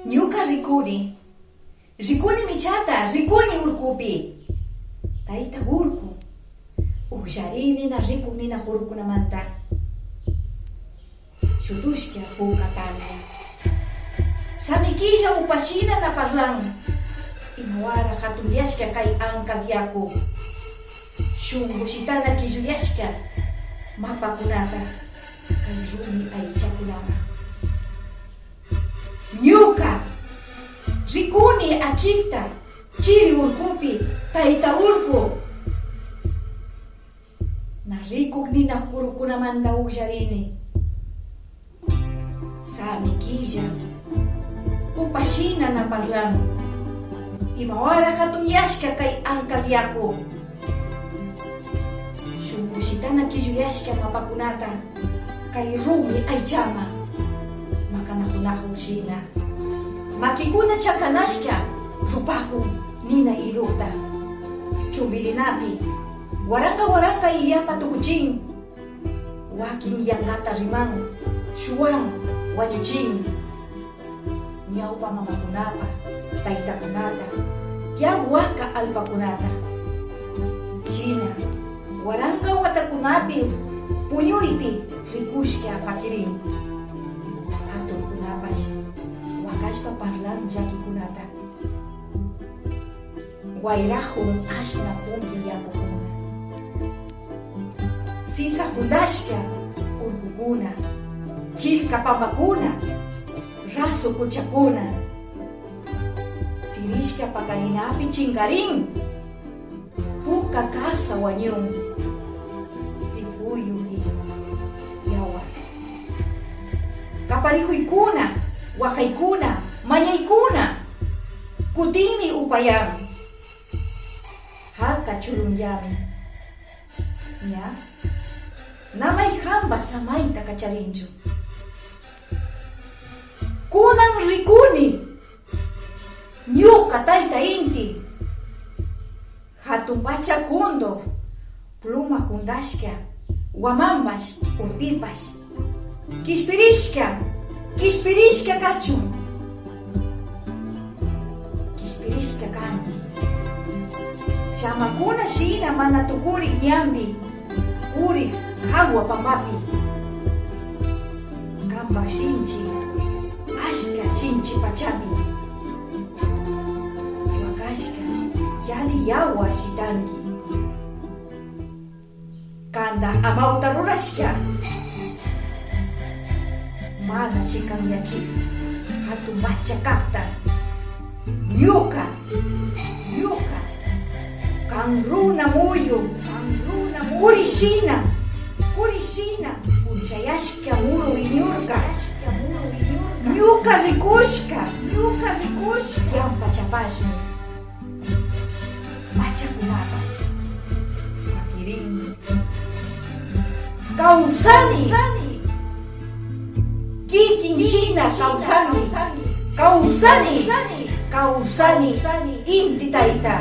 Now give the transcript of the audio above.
Ñuca ricuni. Ricuni michata, ricuni urcupi. Taita urcu. Ugllarini na ricuj nina urcucunamanta. Shutushca puca tamia. Samiquilla upashina na parlan. Imahuara jatunyashca cai ancas yacu. Shungu shitana quilluyashca mapacunata cai rumi aichacunama. Ñuca ricuni achicta chiri urcupi taita urcu. Na ricuj nina jurucunamanta ugllarini. Sami quilla, upa shina na parlan. Imahuara jatunyashca cai ancas yacu. Shungu shitana quilluyashca mapacunata cai rumi aichama macanajunajuj shina. Maquicuna chacanashca rupajun nina iluta. Chumbirinapi Waranga waranga illapa tucuchin, huaquin yangata riman, shuan, huañuchin. Ñaupa mamacunapa, taitacunata, ya huaca alpacunata. Shina, waranga huatacunapi puñuipi ricushca paquirin. Atuncunapash huacashpa parlan llaquicunata. Huairajun ashna jumbi yacucuna. Sisa jundashca urcucuna, chilca pambacuna, rasu cuchacuna. Sirishca pacarinapi chingarin, puca casa huañun, pijuyupi yahuar. Caparijuicuna, huacaicuna, mañaicuna. Cutinmi upayan. Jaca chulunllami. Ña. Na maijamba samaita cacharinchu. Cunan ricuni. Ñuca taita Inti. Jatun pacha cóndor, pluma jundashca, huamambash, urpipash. Quishpirishca, quishpirishca cachun. Quishpirishca cangui. Llamacuna shina mana tucurij ñambi, purij jahua pambapi. Cambaj shinchi, ashca shinchi pachami. Huacashca yali yahua shitangui. Canda amauta rurashca mana shicanyachij jatun pacha cajta ñuca, ñuca, can runa muyu, can runa muyu, curi shina, curi shina, punchayashca muru iñurca, ñuca ricushca, ñuca ricushca, yampa chapashmi. Pachacunapash paquirinmi. Causani. Kikin shina causani. Causani. Causani. Inti tayta.